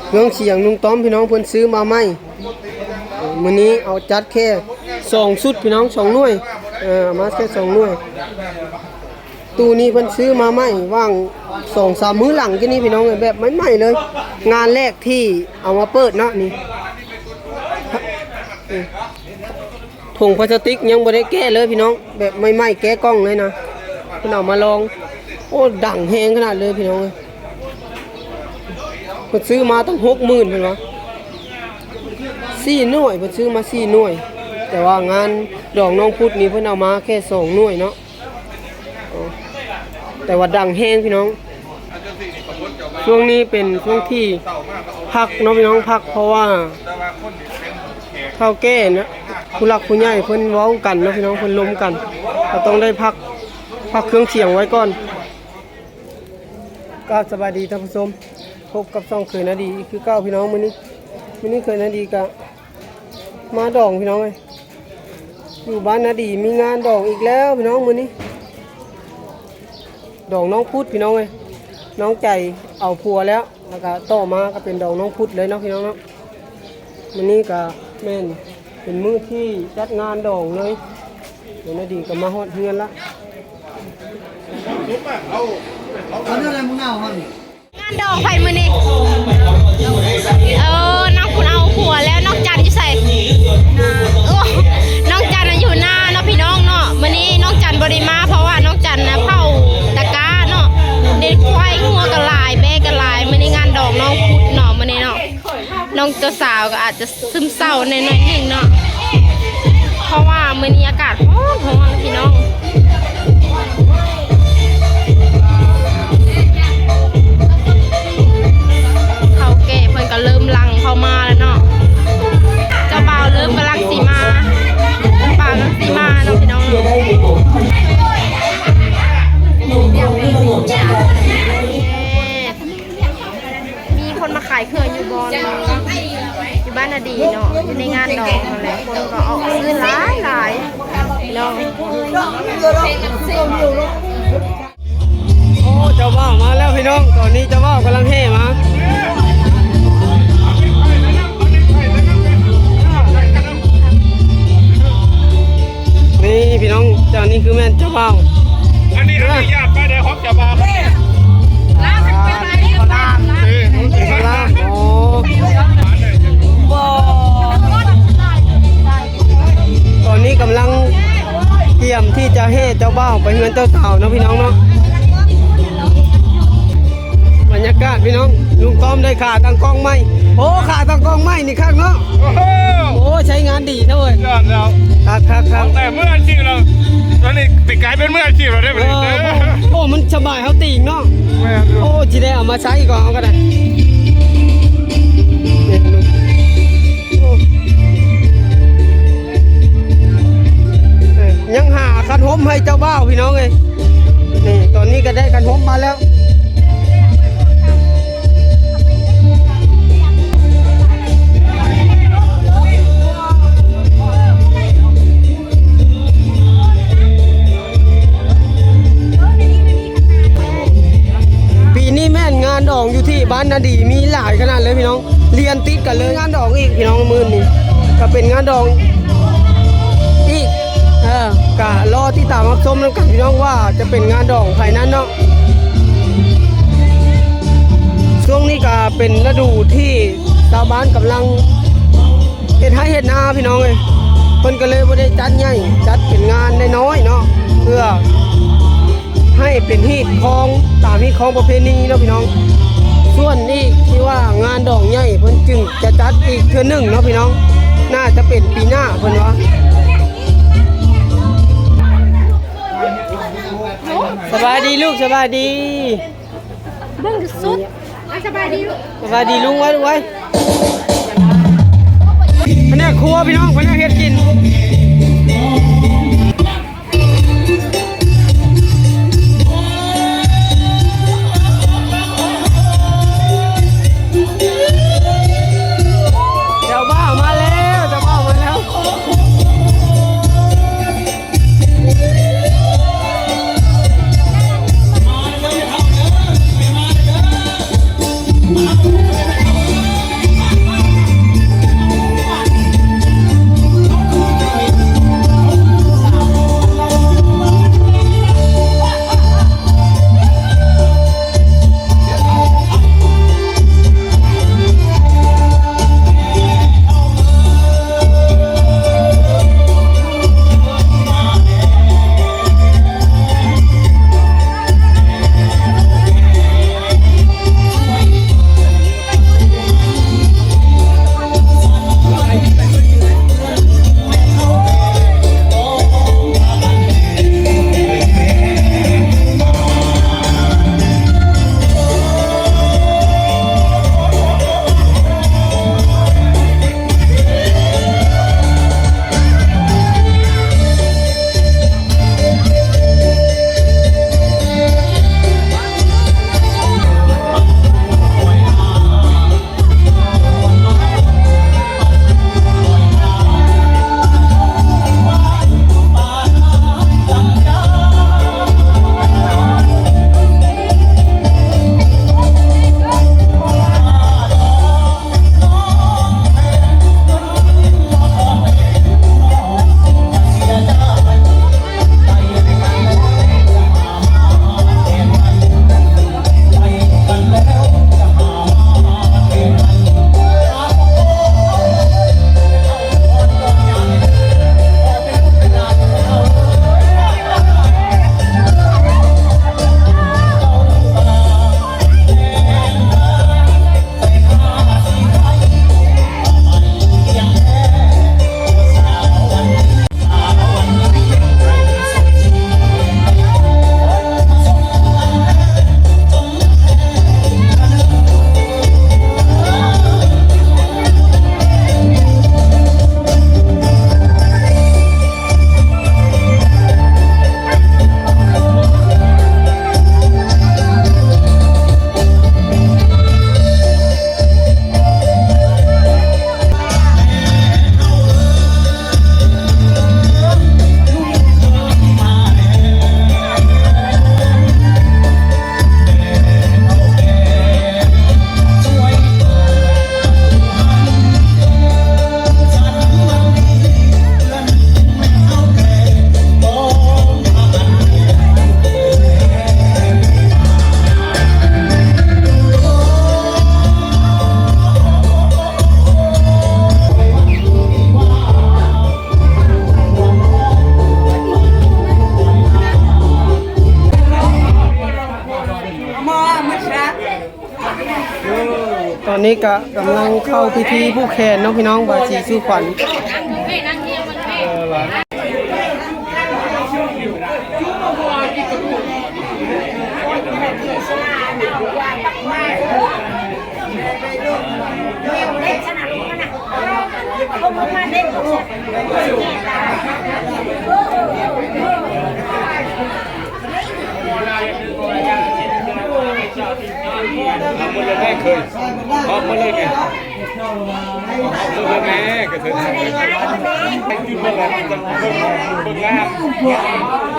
ເຄື່ອງສຽງລຸງຕ້ອມພີ່ນ້ອງ ເພິ່ນຊື້ມາໃໝ່. ມື້ນີ້ເອົາຈັດແຄ່ສອງຊຸດພີ່ນ້ອງ ສອງໜ່ວຍ ເອີ ເອົາມາແຄ່ສອງໜ່ວຍ. ຕູ້ນີ້ເພິ່ນຊື້ມາໃໝ່ຫວ່າງສອງສາມມື້ຫຼັງກີ້ນີ້ພີ່ນ້ອງເອີຍ ແບບໃໝ່ໆເລີຍ. ງານແລກທີ່ເອົາມາເປີດເນາະນີ້. ຖົງພລາສຕິກຍັງບໍ່ໄດ້ແກະເລີຍພີ່ນ້ອງ ແບບໃໝ່ໆ ແກະກ່ອງເລີຍນະ. ເພິ່ນເອົາມາລອງ ໂອ້ ດັງແຮງຂະໜາດເລີຍພີ່ນ້ອງເອີຍ. ເພິ່ນຊື້ມາຕັ້ງຫົກໝື່ນເພິ່ນວ່າ ສີ່ໜ່ວຍ ເພິ່ນຊື້ມາສີ່ໜ່ວຍ. ແຕ່ວ່າງານດອງນ້ອງພຸດນີ້ເພິ່ນເອົາມາແຄ່ສອງໜ່ວຍເນາະ. ແຕ່ວ່າດັງແຮງພີ່ນ້ອງ. ຊ່ວງນີ້ເປັນຊ່ວງທີ່ພັກເນາະພີ່ນ້ອງ ພັກ ເພາະວ່າເຖົ້າແກ່ນະ ຜູ້ຫຼັກຜູ້ໃຫຍ່ເພິ່ນເວົ້າກັນເນາະພີ່ນ້ອງ ເພິ່ນລົມກັນ ກໍຕ້ອງໄດ້ພັກ ພັກເຄື່ອງສຽງໄວ້ກ່ອນ. ກໍສະບາຍດີທ່ານຜູ້ຊົມ ພົບກັບຊ່ອງເຂີຍນາດີອີກຄືເກົ່າພີ່ນ້ອງ. ມື້ນີ້ ມື້ນີ້ເຂີຍນາດີກໍມາດອງພີ່ນ້ອງເອີຍ. ຢູ່ບ້ານນາດີມີງານດອງອີກແລ້ວພີ່ນ້ອງມື້ນີ້. ດອງນ້ອງພຸດພີ່ນ້ອງເອີຍ. ນ້ອງໃຈເອົາຜົວແລ້ວ ແລ້ວກະຕໍ່ມາກະເປັນດອງນ້ອງພຸດເລີຍເນາະພີ່ນ້ອງເນາະ. ມື້ນີ້ກະແມ່ນເປັນມື້ທີ່ຈັດງານດອງເລີຍ. ເດີນາດີກະມາຮອດເຮືອນລະ. ເອົາແນວໃດມຶງເອົາຮອດນີ້? ງານດອງໃຜມື້ນີ້? ເອີ ນ້ອງພຸດເອົາຜົວແລ້ວ. ນ້ອງຈັນຢູ່ໃສ? ໂອ້ ນ້ອງຈັນນະຢູ່ນາເນາະພີ່ນ້ອງເນາະ. ມື້ນີ້ນ້ອງຈັນບໍ່ໄດ້ມາ ເພາະວ່ານ້ອງຈັນນະເຜົາຕະກ້າເນາະ. ເດັກຄວາຍງົວກໍຫຼາຍ ແບ້ກໍຫຼາຍ. ມື້ນີ້ງານດອງນ້ອງພຸດເນາະ ມື້ນີ້ເນາະ. ນ້ອງເຈົ້າສາວກໍອາດຈະຊຶມເສົ້າແດ່ໜ້ອຍໜຶ່ງເນາະ ເພາະວ່າມື້ນີ້ອາກາດຮ້ອນໆ ພີ່ນ້ອງ. ເຖົ້າແກ່ເພິ່ນກໍເລີ່ມຫຼັ່ງເຂົ້າມາແລ້ວເນາະ. ເຈົ້າບ່າວເລີ່ມກຳລັງຊິມາ ເຈົ້າບ່າວກຳລັງຊິມາເນາະ ພີ່ນ້ອງເນາະ. ມີຄົນມາຂາຍເຄື່ອງຢູ່ບ່ອນ ຢູ່ບ້ານນາດີເນາະ ຢູ່ໃນງານດອງຫັ້ນແຫຼະ. ຄົນກໍອອກຊື້ຫຼາຍໆ ພີ່ນ້ອງ. ໂອ້ ເຈົ້າບ່າວມາແລ້ວພີ່ນ້ອງ. ຕອນນີ້ເຈົ້າບ່າວກຳລັງແຫ່ມາ. ນີ້ພີ່ນ້ອງ ເຈົ້ານີ້ຄືແມ່ນເຈົ້າບ່າວ. ອັນນີ້ ອັນນີ້ຍາດໄປໄດ້ຮອບເຈົ້າບ່າວ. ລາວເປັນລາວ ເອີ ລາວ. ໂອ້ ຕອນນີ້ກຳລັງກຽມທີ່ຈະແຫ່ເຈົ້າບ່າວໄປເຮືອນເຈົ້າສາວເນາະ ພີ່ນ້ອງເນາະ. ບັນຍາກາດພີ່ນ້ອງ ລຸງຕ້ອມໄດ້ຂາຕັ້ງກ້ອງໃໝ່. ໂອ້ ຂາຕັ້ງກ້ອງໃໝ່ນີ້ຄັກເນາະ. ໂອ້ໂຫ ໂອ້ ໃຊ້ງານດີເນາະເວີຍ. ຍອດແລ້ວ ຄັກໆໆ ແຕ່ມືອາຊີບແລ້ວ ຕອນນີ້ຊິກາຍເປັນມືອາຊີບແລ້ວເດ້. ເອີ ໂອ້ ມັນສະບາຍເຮົາຕີງເນາະ. ແມ່ນຢູ່. ໂອ້ ຊິໄດ້ເອົາມາໃຊ້ກໍເອົາກໍໄດ້. ໂອ້ ເອີ ຍັງຫາຄັນຮົ່ມໃຫ້ເຈົ້າບ່າວພີ່ນ້ອງເອີຍ. ນີ້ ຕອນນີ້ກໍໄດ້ຄັນຮົ່ມມາແລ້ວ. ປີນີ້ແມ່ນງານດອງຢູ່ທີ່ບ້ານນາດີມີຫຼາຍຂະໜາດເລີຍພີ່ນ້ອງ. ລຽນຕິດກັນເລີຍ ງານດອງອີກພີ່ນ້ອງ. ມື້ນີ້ກໍເປັນງານດອງອີກ ເອີ ກະລໍຕິດຕາມຮັບຊົມນຳກັນພີ່ນ້ອງ ວ່າຈະເປັນງານດອງໃຜນັ້ນເນາະ. ຊ່ວງນີ້ກະເປັນລະດູທີ່ຊາວບ້ານກຳລັງເຮັດໄຮ່ເຮັດນາພີ່ນ້ອງເອີຍ. ເພິ່ນກໍເລີຍບໍ່ໄດ້ຈັດໃຫຍ່ ຈັດເປັນງານນ້ອຍໆເນາະ ເພື່ອ ໃຫ້ເປັນຮີດຄອງ ຕາມຮີດຄອງປະເພນີເນາະພີ່ນ້ອງ. ສ່ວນອີກທີ່ວ່າງານດອງໃຫຍ່ເພິ່ນຈຶ່ງຈະຈັດອີກເທື່ອໜຶ່ງເນາະພີ່ນ້ອງ ໜ້າຈະເປັນປີໜ້າເພິ່ນວ່າ. ສະບາຍດີລູກ ສະບາຍດີ. ເບິ່ງສຸດ ອ່ະ ສະບາຍດີ ສະບາຍດີລຸງ ໄວ້ ໄວ້ ພະແນກຄົວພີ່ນ້ອງ ພະແນກເຮັດກິນ. ເຈົ້າບ່າວມາແລ້ວ ເຈົ້າບ່າວມາແລ້ວ. ຕອນນີ້ກະກຳລັງເຂົ້າພິທີຜູກແຂນເນາະພີ່ນ້ອງ ບາສີສູ່ຂວັນ. ເອົາໝົດເລີຍແມ່ ເຄີຍ ເອົາໝົດເລີຍແມ່ ເອົາໝົດເລີຍແມ່ ກະເທີຍ ໄປຈຸດເບິ່ງ ເບິ່ງ ເບິ່ງງາມ.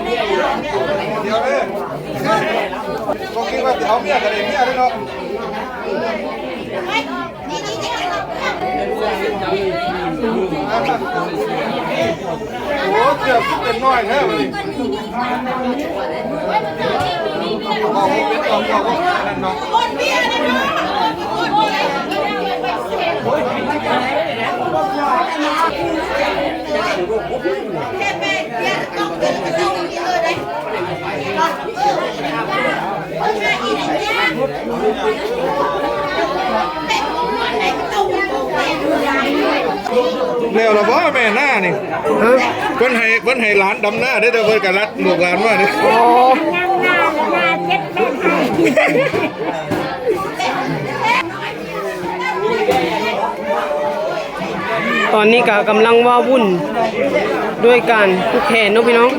ດຽວເດີ ບໍ່ຄິດວ່າຊິເອົາເມຍກະໄດ້ເມຍເດີເນາະ. ໂອ້ ເກືອບເປັນນ້ອຍແທ້ບາດນີ້ ເວົ້າບໍ່ເປັນ ເວົ້າບໍ່ເປັນ ອັນນັ້ນເນາະ. ແລ້ວລະບໍ່ແມ່ນານີ້? ຮະ? ເພິ່ນໃຫ້ ເພິ່ນໃຫ້ຫຼານດຳນາເດ້ ແຕ່ເພິ່ນກະລັດລູກຫຼານມາເດ້. ໂອ້ ຕອນນີ້ກະກຳລັງວ້າວຸ້ນດ້ວຍການຜູກແຂນເນາະພີ່ນ້ອງ.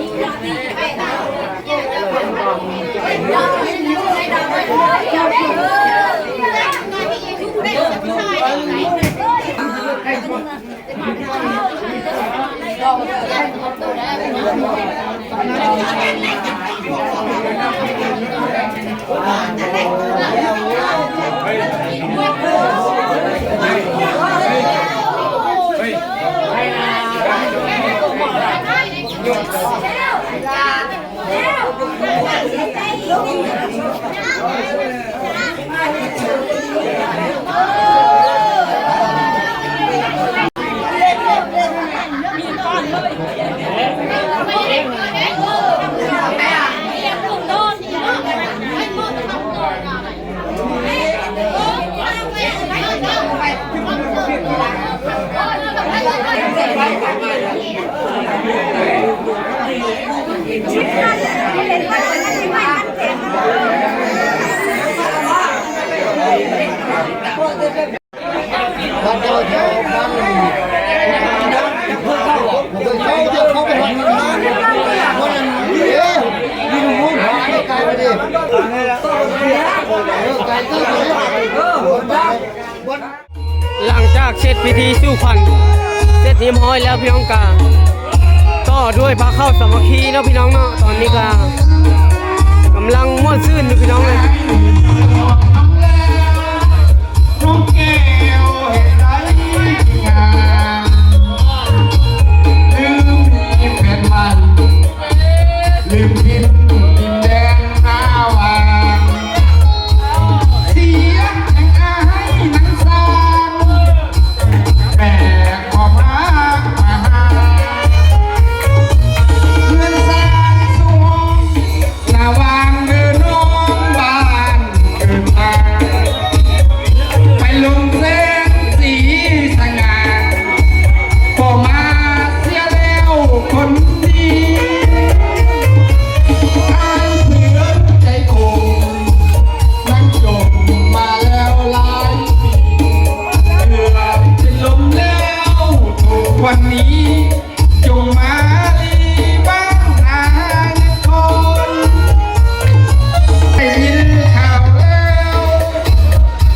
ຫຼັງຈາກເສັດພິທີສູ່ຂວັນເສັດຮຽບຮ້ອຍແລ້ວ ພີ່ນ້ອງກະຕໍ່ດ້ວຍພາເຂົ້າສາມັກຄີເນາະ ພີ່ນ້ອງເນາະ. ຕອນນີ້ກະກຳລັງມ່ວນຊື່ນຢູ່ ພີ່ນ້ອງເອີຍ. ນ້ອງແກ້ວເຮັດໄດ້ງາມ ລືມມີແຟນໃໝ່ ລືມຖິ່ນດິນແດນນາຫວານ ສຽງແຫ່ງອ້າຍນາງຊ້າງ ແບກຄວາມຮັກມາຫາ ເຮືອນຊານສວງ ລະຫວ່າງເດີນ້ອງບ້ານເກີດມາ ໄປລົງແສງສີສະຫງ່າ ບໍ່ມາເສຍແລ້ວຄົນດີ ອ້າຍເພື່ອນໃຈຄົງ ນາງຈົມມາແລ້ວຫຼາຍປີ ເກືອບເປັນລົມແລ້ວທຸກວັນນີ້ ຈົ່ງມາລີບ້ານນານະຄອນ ໄດ້ຍິນຂ່າວແລ້ວ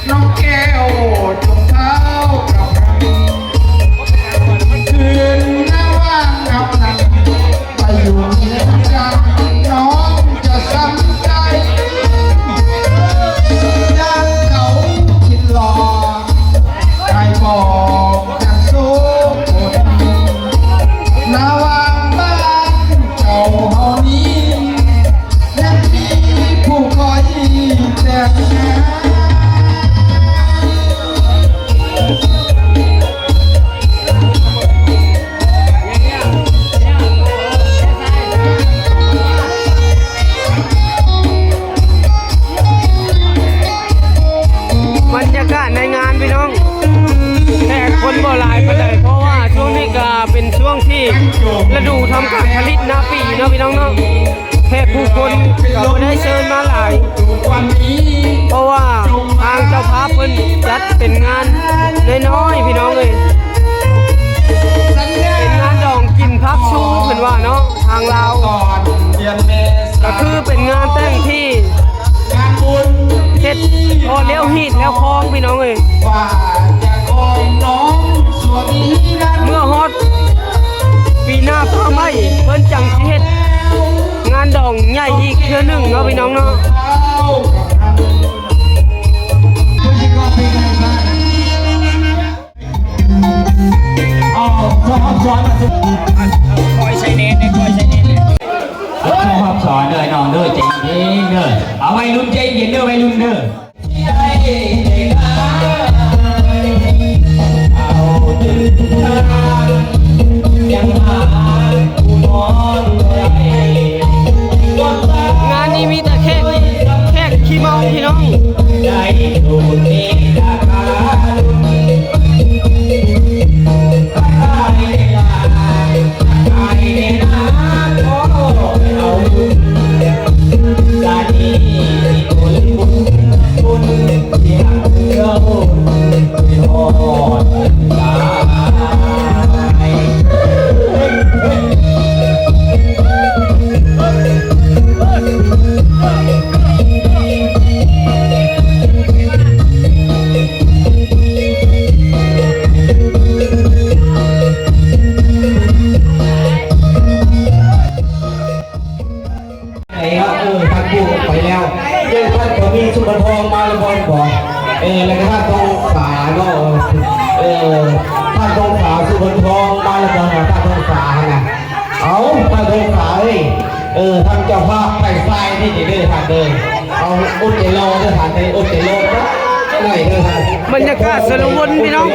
ນ້ອງແກ້ວຈົ່ງເທົ້າກັບໃຜ ຄືນນະຫວ ຊ່ວງທີ່ລະດູທຳການຜະລິດນາປີເນາະ ພີ່ນ້ອງເນາະ, ແຂກຜູ້ຄົນກໍບໍ່ໄດ້ເຊີນມາຫຼາຍ ເພາະວ່າທາງເຈົ້າພາບເພິ່ນຈັດເປັນງານນ້ອຍໆ ພີ່ນ້ອງເອີຍ, ເປັນງານດອງກິນຜັກຊູ ເພິ່ນວ່າເນາະ ທາງລາວ ກໍຄືເປັນງານແຕ່ງທີ່ ເຮັດພໍແລ້ວຮີດແລ້ວຄອງ ພີ່ນ້ອງເອີຍ. ເມື່ອຮອດປີໜ້າຟ້າໃໝ່ ເພິ່ນຈັ່ງຊິເຮັດງານດອງໃຫຍ່ອີກເທື່ອໜຶ່ງເນາະ ພີ່ນ້ອງເນາະ. ເອົາ ຂໍຮັບສອນ ຂໍຮັບສອນເດີນ້ອງເດີ ໃຈເຢັນເດີ. ເອົາ ໄວລຸ້ນໃຈເຢັນເດີ ໄວລຸ້ນເດີ. ງານນີ້ມີແຕ່ແຂກ ແຂກຂີ້ເມົາ ພີ່ນ້ອງ. ໄປແລ້ວ ເອີ ທ່ານຜູ້ໄປແລ້ວ. ເອີ ທ່ານກໍມີສຸບັນທອງມາແລ້ວບໍ່? ເອີ ແລ້ວກໍທ່ານທອງສາເນາະ. ເອີ ທ່ານທອງສາ ສຸບັນທອງມາແລ້ວບໍ່? ທ່ານທອງສານະ. ເອົາ ທ່ານທອງສາເອີຍ ເອີ ທາງເຈົ້າພາບໄປຊ້າຍນີ້ເດີທ່ານເດີ. ເອົາ ອົດໃຈລໍເດີທ່ານເດີ ອົດໃຈລໍຈັກໜ້ອຍເດີທ່ານ. ບັນຍາກາດຊົນລະບົດ ພີ່ນ້ອງ.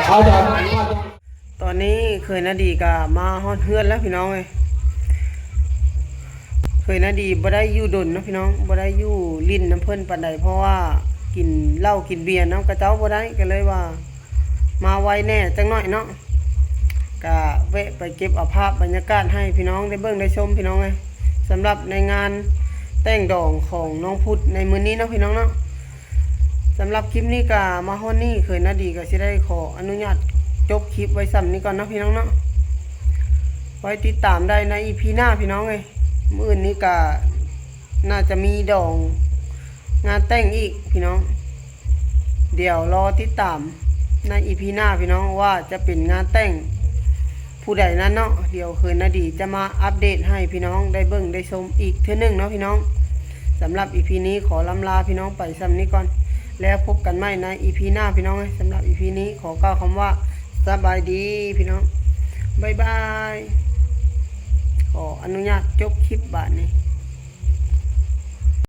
ເອົາ ທ່ານ ຕອນນີ້ເຂີຍນາດີກໍມາຮອດເຮືອນແລ້ວ ພີ່ນ້ອງເອີຍ. ເຂີຍນາດີບໍ່ໄດ້ຢູ່ດົນເນາະ ພີ່ນ້ອງ, ບໍ່ໄດ້ຢູ່ຫຼິ້ນນຳເພິ່ນປານໃດ ເພາະວ່າກິນເຫຼົ້າກິນເບຍນຳເຂົາເຈົ້າບໍ່ໄດ້ ກໍເລີຍວ່າມາໄວແດ່ຈັກໜ້ອຍເນາະ. ກະແວະໄປເກັບເອົາພາບບັນຍາກາດໃຫ້ພີ່ນ້ອງໄດ້ເບິ່ງໄດ້ຊົມ ພີ່ນ້ອງເອີຍ, ສຳລັບໃນງານແຕ່ງດອງຂອງນ້ອງພຸດໃນມື້ນີ້ເນາະ ພີ່ນ້ອງເນາະ. ສຳລັບຄລິບນີ້ກະມາຮອດນີ້ ເຂີຍນາດີກະຊິໄດ້ຂໍອະນຸຍາດຈົບຄລິບໄວ້ສ່ຳນີ້ກ່ອນເນາະ ພີ່ນ້ອງເນາະ. ໄວ້ຕິດຕາມໄດ້ໃນອີພີໜ້າ ພີ່ນ້ອງເອີຍ. ມື້ອື່ນນີ້ກະໜ້າຈະມີດອງງານແຕ່ງອີກ ພີ່ນ້ອງ. ດຽວລໍຕິດຕາມໃນອີພີໜ້າ ພີ່ນ້ອງ, ວ່າຈະເປັນງານແຕ່ງຜູ້ໃດນັ້ນເນາະ. ດຽວເຂີຍນາດີຈະມາອັບເດດໃຫ້ພີ່ນ້ອງໄດ້ເບິ່ງໄດ້ຊົມອີກເທື່ອໜຶ່ງເນາະ ພີ່ນ້ອງ. ສຳລັບອີພີນີ້ຂໍລ່ຳລາພີ່ນ້ອງໄປສ່ຳນີ້ກ່ອນ ແລ້ວພົບກັນໃໝ່ໃນອີພີໜ້າ ພີ່ນ້ອງເອີຍ. ສຳລັບອີພີນີ້ຂໍກ່າວຄຳວ່າສະບາຍດີ ພີ່ນ້ອງ, ບາຍບາຍ. ຂໍອະນຸຍາດຈົບຄລິບບາດນີ້.